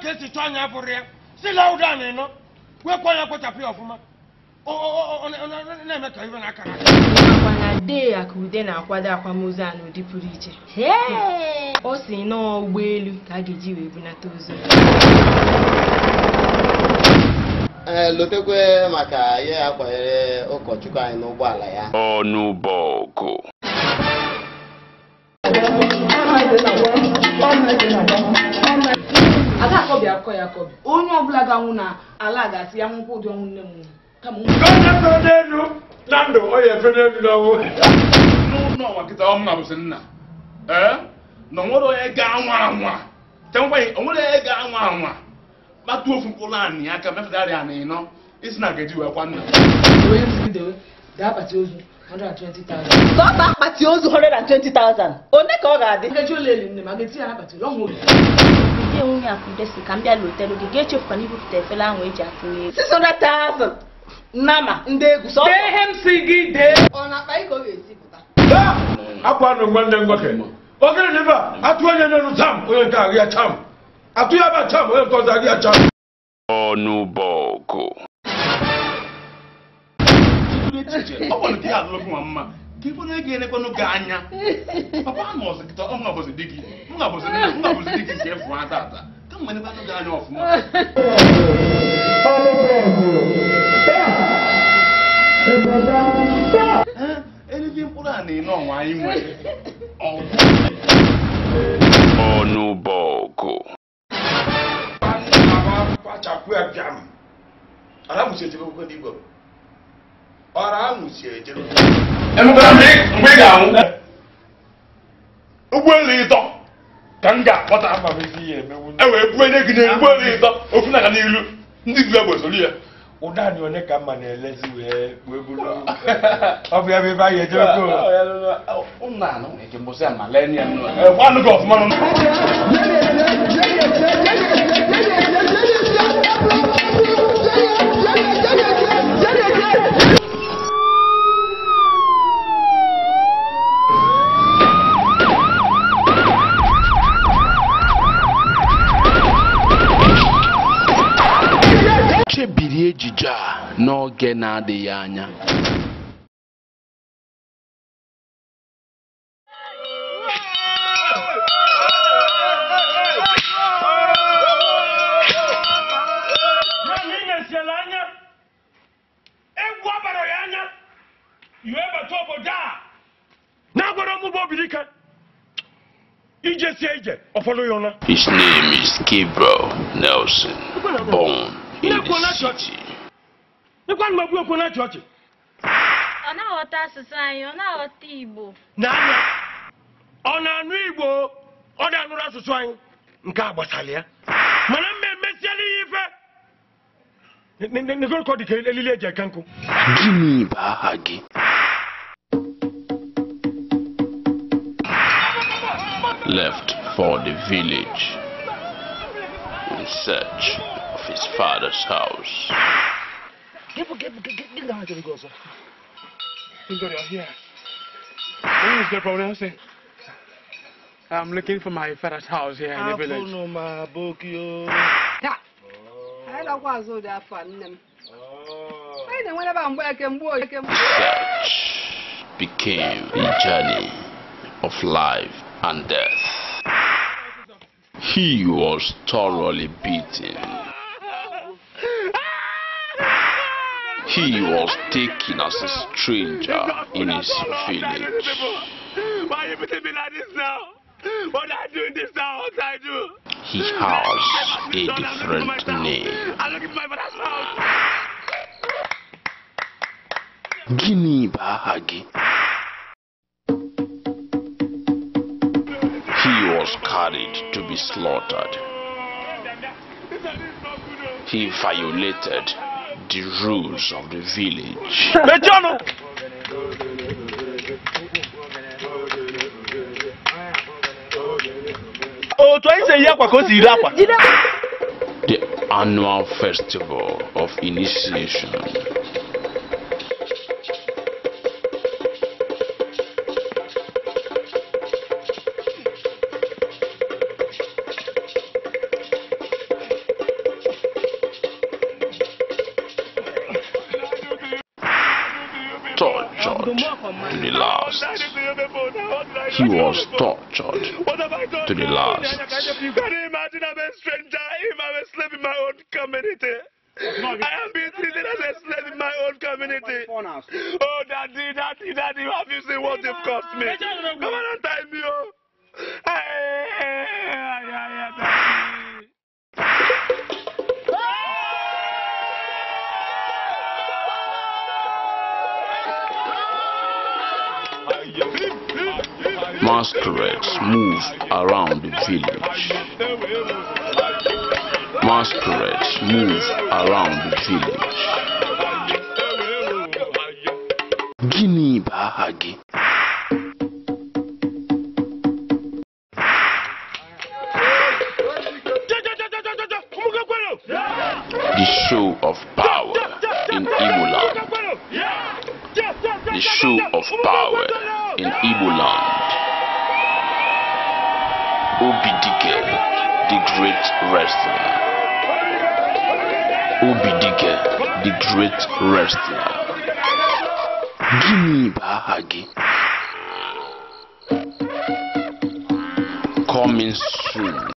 ka esi chọọ anya bụrụ ya si la ụda na ịnọ wekwa ya kpochapụ ya ọfụma na-eme ka ibe na-aka nakwa na dee Akude na-akwado akwamozu a n'ụdị pụrụ iche. Ọ si nọọ ụgbọelu ka a ga-eji wee bunata ozu. Ee, lotekwe maka ihe a kwanyere ụkọchukwu anyị n'ụgbọala ya. Ọnụbọgụ. Ada akọbi akọ ya akọbi. Onye ọbụla ga-anwụ na ala ga-asị ya nwụkwa ụdị ọnwụ nne m nwụrụ. Kama onye fere n'elu na ndụ onye fere n'elu n'ọnwụ. N'ụlọ ụwa kịta ọ mụ na nna. Ee, na onwere onye ga-anwa anwa. Onwere onye ga-anwa anwa. Kpatu ofu mkpụrụ anị aka mefụtarị anị ịnọ isi na ga-eji wee kwa nna. Onye si dewe gaa akpati ozu 120,000. Sọsọ akpati ozu 120,000. One ka ọ ga-adị? Nkechi ụlọ elu nne m a ga-eti ya n'akpati ozu ọnwụ obi. Ndị nwunye Akude si ka m bịa lụtere gị ga-echefukwana ibupụta efere ahụ eji atụnye ego. 600,000 nama ndị egwu sọsọ. Dee ihe m si gị dee. Ọ na-akpa ike ọ ga-esi pụta. Akwa nụ nwanne m nwoke. Ogene dị ebe a atụ onye n'elu cham onye nke ahụ ya cham. Atụ ya ba cham onye nke ọzọ ahụ ya cham. Ọnụbọgụ. Ọ gwara gị alụlụ gị nwa mma ka ife onye ga-enekwanụ gị anya. Papa nọọsụ kịta ọ nwa-abụzi di gị m nwa-abụzi nna m nwa-abụzi di gị nke efu ata ata ka m enekwanụ gị anya ọfụma. Eriri mkpụrụ a na-ene ọnwa anyị nwere. Ọnụbọgụ. Emekwana mgbe ị ga-anwụ ụgbọelu ịtọ ka m ga-akpọta e wee buo onye gị n'elu ụgbọelu ịtọ ofu na-aga n'ilu ndị bụ egbe soro ya. Ụda anyị onye ka mma na-elezi wee buru ọ bụ ya bụ ebe anyị ejebe. Gwanụ gị ọfụma nụ. Chebiri ejije a n'oge na-adịghị anya. Egwu abara ya anya iwe bata obodo a na-agwara ọmụbụ Obidike ije sie ije ụfọdụ ya ụna. His name is Gabriel Nelson, born in the city. Ọ na-aghọta asụsụ anyị, ọ na-aghọta Igbo. N'anya, ọ na-anụ Igbo, ọ na-anụrụ asụsụ anyị nke a gbasara ya. Mana mma emesiela ya ife. Negoro dị ka elili eji eke nkụ. Gịnị bụ aha gị? Left for the village in search of his father's house. I'm looking for my father's house here in the village. Search became a journey of life and death. He was thoroughly beaten. He was taken as a stranger in his village. Why are you putting me like this now? What I do in this town? What I do? He has a different name. I'm looking for my father's house. Gịnị bụ aha gị? He was carried to be slaughtered. He violated the rules of the village. The annual festival of initiation. tortured to the last. He was tortured to the last. You can imagine I'm a stranger if I'm a slave in my own community. I am being treated as a slave in my own community. Oh, daddy, daddy, daddy, have you seen what you've cost me? Come on and tie me, oh. Hey, hey, hey, hey, daddy. Masquerades move around the village. Masquerades move around the village. Gịnị bụ aha gị? The show of power in Igbo land. The show of power in Igbo land. Obidike, the great wrestler. Obidike, the great wrestler. Gịnị bụ aha gị? Coming soon.